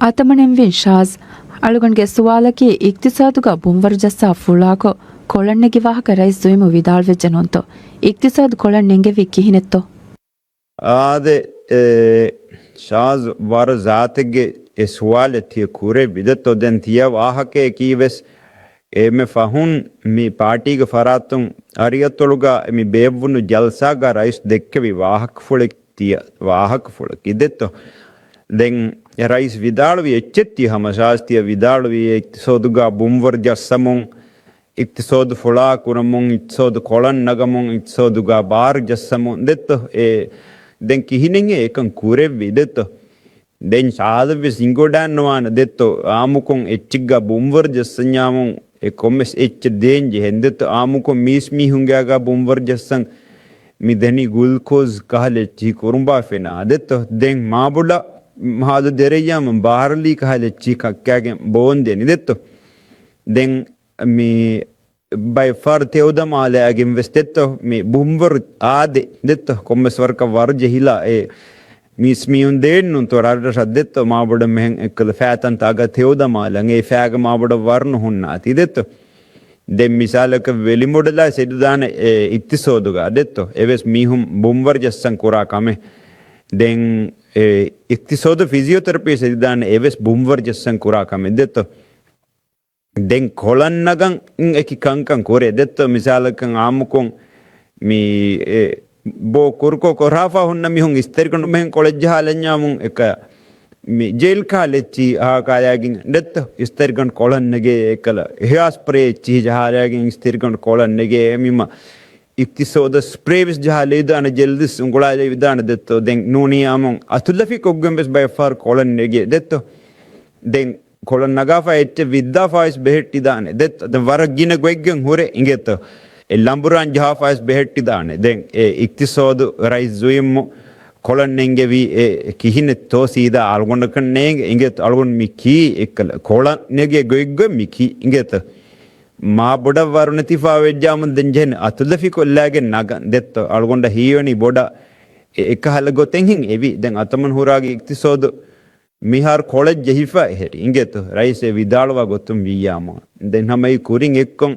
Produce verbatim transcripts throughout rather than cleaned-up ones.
އަތަމަނެންވީން ޝާޒް، އަޅުގަނޑުގެ ސުވާލަކީ އިޤްތިޞާދުގަ ބުންވަރު ޖައްސާ ފުޅާކޮށް ކޮޅަށް ނެގި ވާހަކަ ރައީސް ޒުއިމު ވިދާޅުވެއްޖެ ނޫންތޯ؟ އިޤްތިޞާދު ކޮޅަށް ނެންގެވީ ކިހިނެއްތޯ؟ އާދެ، އެ، ޝާޒް ވަރަށް ޒާތެއްގެ އެ ސުވާލެއް ތިޔަ ކުރެއްވި ދެއްތޯ؟ ދެން ތިޔަ ވާހަކައަކީ ވެސް އެންމެ ފަހުން މި ޕާޓީގެ ފަރާތުން އަރިއަތޮޅުގަ މި ބޭއްވުނު ޖަލްސާގަ ރައީސް ދެއްކެވި ވާހަކަފުޅެއް ތިޔަ ވާހަކަފުޅަކީ ދެއްތޯ؟ ދެން ރައީސް ވިދާޅުވި އެއްޗެއް ތިޔަ ހަމަ ޝާޒް ތިޔަ ވިދާޅުވި އިޤްތިޞާދުގަ ބުންވަރު ޖައްސަމުން، އިޤްތިޞާދު ފުޅާ ކުރަމުން، އިޤްތިޞާދު ކޮޅަށް ނަގަމުން، އިޤްތިޞާދުގަ ބާރު ޖައްސަމުން ދެއްތޯ؟ އެ ދެން ކިހިނެއްހޭ އެކަން ކުރެއްވި ދެއްތޯ؟ ދެން ޝާޒަށް ވެސް އިނގޮޑާން ނުވާނެ ދެއްތޯ؟ އާއްމުކޮށް އެއްޗެއްގަ ބުންވަރު ޖައްސަންޏާމުން އެ ކޮންމެސް އެއްޗެއް ދޭން ޖެހެން ދެއްތޯ؟ އާއްމުކޮށް މީސްމީހުންގެ އަގާ ބުންވަރު ޖައްސަން މި ދެނީ ގުލްކޯޒް ކަހަލަ އެއްޗިހި ކުރުނބާ ފެނާ ދެއްތޯ؟ ދެން މާބޮޑަށް ހާލު ދެރައްޔާމުން ބާރަލީ ކަހަލަ އެއްޗިހި ކައްކާގެން ބޯން ދެނީ ދެއްތޯ؟ ދެން މި ބައެއްފަހަރު ތެޔޮ ދަމާލާގެން ވެސް ދެއްތޯ؟ މި ބުންވަރު އާދެ ދެއްތޯ؟ ކޮންމެސް ވަރަކަށް ވަރު ޖެހިލާ އެ މީސްމީހުން ދޭން ނޫންތޯ؟ ރަށްރަށަށް ދެއްތޯ؟ މާބޮޑަށް މިހެން އެއްކަލަ ފައިތަންތާގަ ތެޔޮ ދަމާލަން އެ ފައިގަ މާބޮޑަށް ވަރު ނުހުންނާތީ ދެއްތޯ؟ ދެން މިސާލަކަށް ވެލިމޮޑަލާ ސެދިދާނެ އެ އިޤްތިޞާދުގަ ދެއްތޯ؟ އެވެސް މީހުން ބުންވަރު ޖައްސަން ކުރާ ކަމެއް. ދެން އެ އިޤްތިޞާދު ފިޒިއޯތެރަޕީ ސެދިދާނެ އެވެސް ބުންވަރު ޖައްސަން ކުރާ ކަމެއް ދެއްތޯ؟ ދެން ކޮޅަށް ނަގަން އެކި ކަންކަން ކުރޭ ދެއްތޯ؟ މިސާލަކަށް އާއްމުކޮށް މި އެ ބޯ ކުރުކޮށް ކޮރާފަ ހުންނަ މީހުން އިސްތަށިގަނޑު މެހެން ކޮޅެއް ޖަހާލަންޏާމުން އެކަ މި ޖެލް ކާލެއްޗި ހާކާލާގެން ދެއްތޯ؟ އިސްތަށިގަނޑު ކޮޅަށް ނެގޭ އެކަލަ ހެއާ ސްޕްރޭ އެއްޗިހި ޖަހާލާގެން އިސްތަށިގަނޑު ކޮޅަށް ނެގޭ އެމީމަ އިޤްތިޞާދަށް ސްޕްރޭ ވެސް ޖަހާލެވިދާނެ، ޖެލް ވެސް އުނގުޅާލެވިދާނެ ދެއްތޯ؟ ދެން ނޫނީ އާއްމުން އަތުލަފިކޮށްގެން ވެސް ބައެއްފަހަރު ކޮޅަށް ނެގޭ ދެއްތޯ؟ ދެން ކޮޅަށް ނަގާފަ އެއްޗެއް ވިއްދާފަވެސް ބެހެއްޓިދާނެ ދެއްތޯ؟ ދެން ވަރަށް ގިނަ ގޮތްގެން ހުރެ އިނގޭތޯ؟ އެ ލަނބުރާން ޖަހާފަވެސް ބެހެއްޓިދާނެ. ދެން އެ އިޤްތިޞާދު ރައީސް ޒުއިމް ކޮޅަށް ނެންގެވީ އެ ކިހިނެއްތޯ ސީދާ އަޅުގަނޑަކަށް ނޭނގެ އިނގޭތޯ؟ އަޅުގަނޑު މި ކީ އެއްކަލަ ކޮޅަށް ނެގޭ ގޮތްގޮތް މި ކީ އިނގޭތޯ؟ މާ ބޮޑަށް ވަރު ނެތިފާ ވެއްޖާމުން ދެން ޖެހެން އަތުލަފިކޮށްލާގެން ނަގަން ދެއްތޯ؟ އަޅުގަނޑަށް ހީވަނީ ބޮޑަށް އެ އެކަހަލަ ގޮތެއްހެން އެވި. ދެން އަތަމަން ހުރާގެ އިޤްތިޞާދު މިހާރު ކޮޅަށް ޖެހިފަ އެހެރި އިނގޭތޯ؟ ރައީސް އެ ވިދާޅުވާ ގޮތުން ވިއްޔާމު. ދެން ހަމަ އެ ކުރިން އެއްކޮން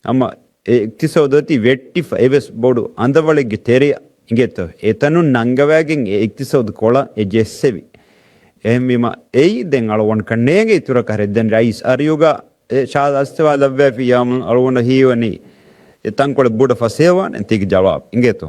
ހަމަ އެ އިޤްތިޞާދު އޮތީ ވެއްޓިފަ އެވެސް ބޮޑު އަނދަވަޅެއްގެ ތެރެއަށް އިނގޭތޯ؟ އެތަނުން ނަންގަވައިގެން އެ އިޤްތިޞާދު ކޮޅަށް އެ ޖެއްސެވި. އެހެންވީމަ އެއީ ދެން އަޅުގަނޑަކަށް ނޭނގެ އިތުރަކަށް ރެއްދެން ރައީސް އަރިއުގަ އެ ޝާދް އައްސަވާލައްވައިފި ޔާމުން އަޅުގަނޑަށް ހީވަނީ އެ ތަންކޮޅެއް ބޮޑަށް ފަސޭހަވާނެ ތީގެ ޖަވާބު އިނގޭތޯ؟